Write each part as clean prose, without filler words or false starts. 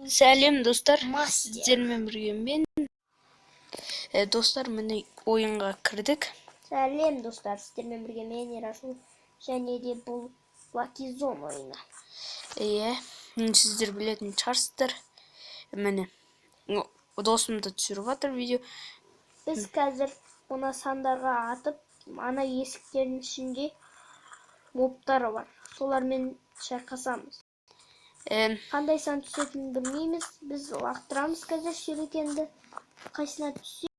Сәлем, достар! Мастер. Сіздермен бірге мен. Достар, міне, ойынға кірдік. Сәлем, достар! Сіздермен бірге мен, Ерасыл, және де бұл Lucky Zone ойыны. Иә, сіздер білетін шығарсыздар. Міне, досым да түсіріп жатыр видео. Біз қазір мына сандарға атып, ана есіктердің ішінде мобтар бар. Солармен шайқасамыз. Қандай сан түсетінін білмейміз. Біз лақтырамыз қазір сюрикенді. Қайсына түссе,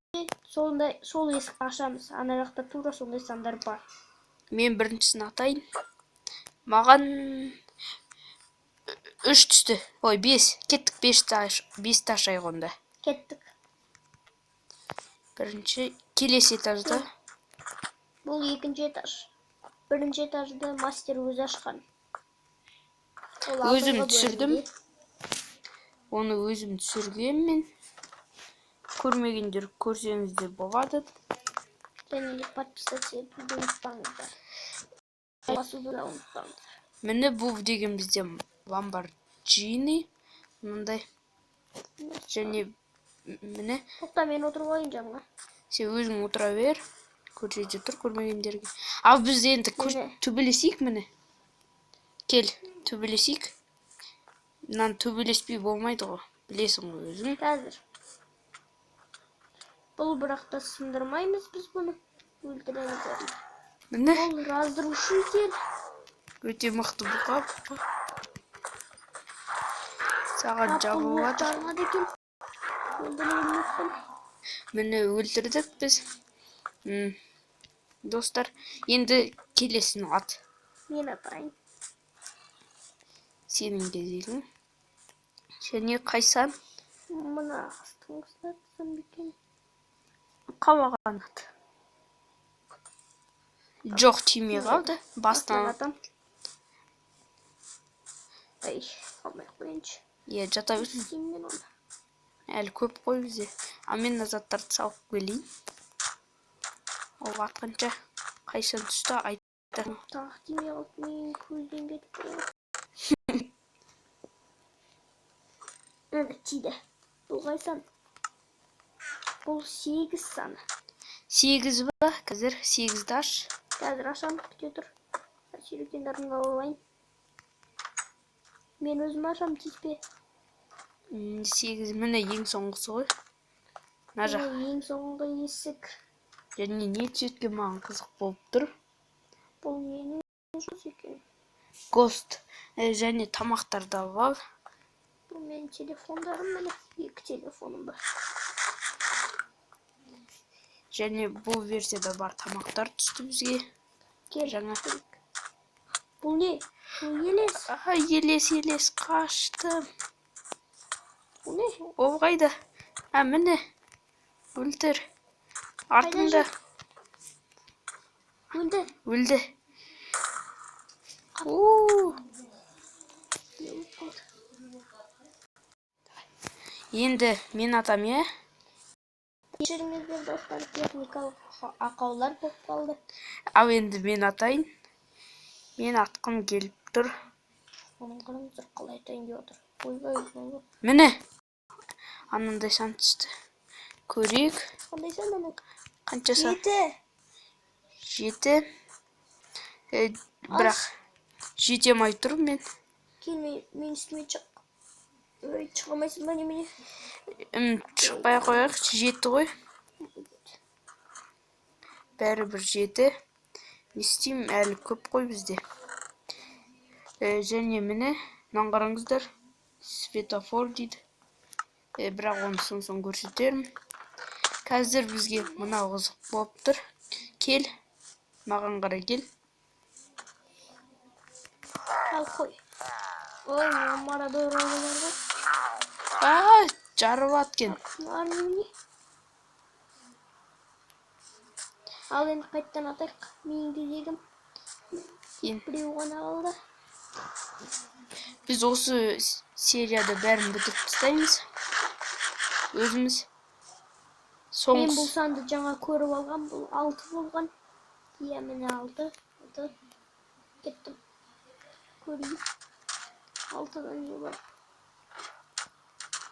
сондай сол есікті ашамыз. Ана жақта тура сондай сандар бар. Мен біріншісін атайын. Маған үш түсті, ой, бес. Кеттік, бесті аш, бесті ашайық онда. Кеттік. Бірінші, келесі этажда. Бұл екінші этаж. Бірінші этажды мастер өзі ашқан. Ол Өзім алдыңғы түсірдім. бөлімде. Оны өзім түсіргенмін, көрмегендер көрсеңіздер болады. Және де подписаться етуді ұмытпаңыздар. Басуды да ұмытпаңыздар. Міне, бұл деген бізде Ламборджини мындай және міне. Тоқта, мен отырып алайын жаныңа. Сен өзің отыра бер, көрсете тұр көрмегендерге. Ал біз енді Міне. төбелесейік. Міне, кел, төбелесейік. Мынаны төбелеспей болмайды ғой, білесің ғой өзің. Қазір. Бұл бірақ та сындырмаймыз біз бұны. Өлтіреміз енді. Міне. Бұл разрушитель. Өте мықты бұқа. Бұқа саған Ап, бұл жабылып оқ жатыр. жарылады екен. Өлтіре бермеппін. Міне, өлтірдік біз. Достар, енді келесін ат. Мен атайын. Сенің кезегің. Және қай сан? Мына астыңғысына атсам екен. Қалаған ат. Жоқ, тимей қалды. Бастан Бастан. атам. Ай, алмай ақ қояйыншы. Иә, жата берсін. Істеймін мен оны. Әлі көп қой бізде. Ал мен мына заттарды салып келейін. Ол атқанша қайсан түсті айтты. Тағы тимей қалды, мен көзден кетіп қоямын. Міне, тиді. Бұл қай сан? Бұл 8 саны. 8 ба? Қазір 8-ді аш. Қазір ашамын, күте тұр. Сюрикендерін алып алайын. Мен өзім ашамын, тиіспе. 8, міне, ең соңғысы ғой. Мына жақ. Міне, ең соңғы есік. Және не түседі екен, маған қызық болып тұр. Бұл ненің жұмысы екен? Гост. Және тамақтарды алып ал. Бұл менің телефондарым, міне. Екі телефоным бар. Және бұл версияда бар тамақтар түсті бізге. Кел. Жаңа. Бұл не? Бұл елес. А, елес, елес, қаштым. Бұл не? Ол қайда? А, міне. Өлтір. Артыңда. Өлді. Өлді. У. Не болып қалды? Енді мен атам, иә? Кешіріңіздер, достар, техникалық ақаулар болып қалды. Ал енді мен атайын. Мен атқым келіп тұр. Оның қараңыздар, қалай атайын деп отыр. Ойбай, ойбай. Міне. Анандай сан түсті. Көрейік. Қандай сан анау? Қанша сан? 7. 7. Бірақ жете алмай тұрмын мен. Кел, мен үстіме шық. Ой, шыға алмайсың ба, немене? Шықпай ақ қояйық. 7 ғой. Бәрібір 7. Не істеймін, әлі көп қой бізде. Және міне, мынаны қараңыздар. Светофор дейді. Бірақ оны соң көрсетермін. Қазір бізге мынау қызық болып тұр. Кел. Маған қарай кел. Ал қой. Ой, мына марадоралар ғой. А, жарып аткен. Мыналар немене? Ал енді қайттан атайық. Менің кезегім. Кейін. Біреу ғана қалды. Біз осы серияда бәрін бітіріп тастаймыз. Өзіміз. Мен Соңғысы. бұл санды жаңа көріп алған, бұл 6 болған. Иә, міне, 6. 6. Кеттім. Көрейін. 6-да не бар?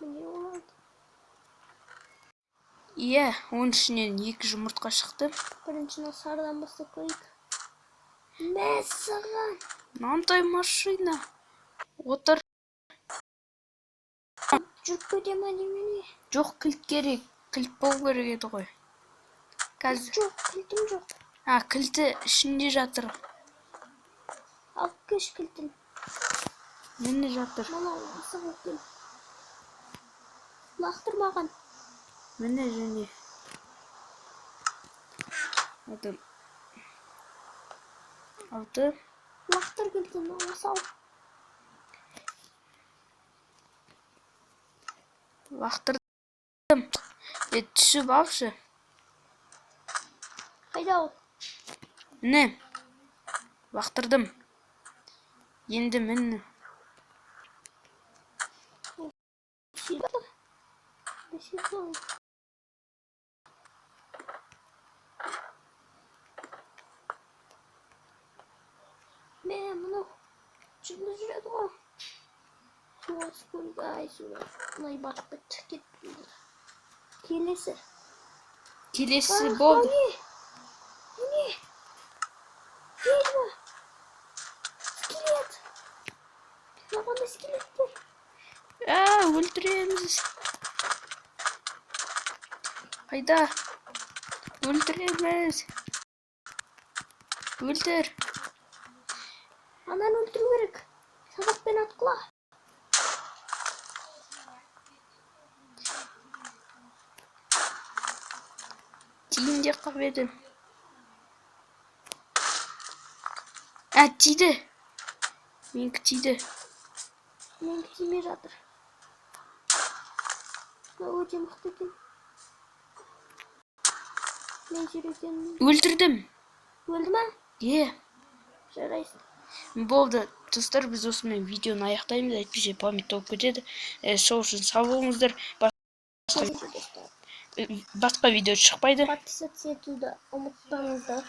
Міне, ол. Иә, оның ішінен екі жұмыртқа шықты. Біріншіні сарыдан бастап көрейік. Мәссаған! Мынандай машина. Отыр. Жүріп кете ма немене? Жоқ, кілт керек. Кілт болу керек еді ғой. Қазір. Жоқ, кілтім жоқ. А, кілті ішінде жатыр. Алып келші кілтін. Міне, жатыр. Мынау асығып кел. Лақтыр маған. Міне және. Алты. Алты. Лақтыр кілтін, ала сал. Лақтырдым. Е, түсіп алшы. Қайда ол? Міне. Лақтырдым. Енді міне. Сүйді. Сүйді. Мә, мынау жүгіріп жүреді ғой. Суға түсіп көрейік. Ай, суға. Мынай батып кетті. Кетті. Келесі. Келесі А, болды. мынау не? Бұл не? Ведьма. Скелет. Мынау қандай скелеттер? А, өлтіреміз. Қайда? Өлтіреміз. Өлтір. Ананы өлтіру керек. Садақпен атқыла. Тиін де қалып едім. А, тиді. Менікі тиді. Менікі тимей жатыр. Мынау өте мықты екен. Мен жүректен Өлтірдім. Өлді ма? Е, Жарайсың. болды. Достар, біз осымен видеоны аяқтаймыз, әйтпесе память толып кетеді. Сол үшін сау болыңыздар. Достар. Басқа видео шықпайды. Подписаться етуді ұмытпаңыздар.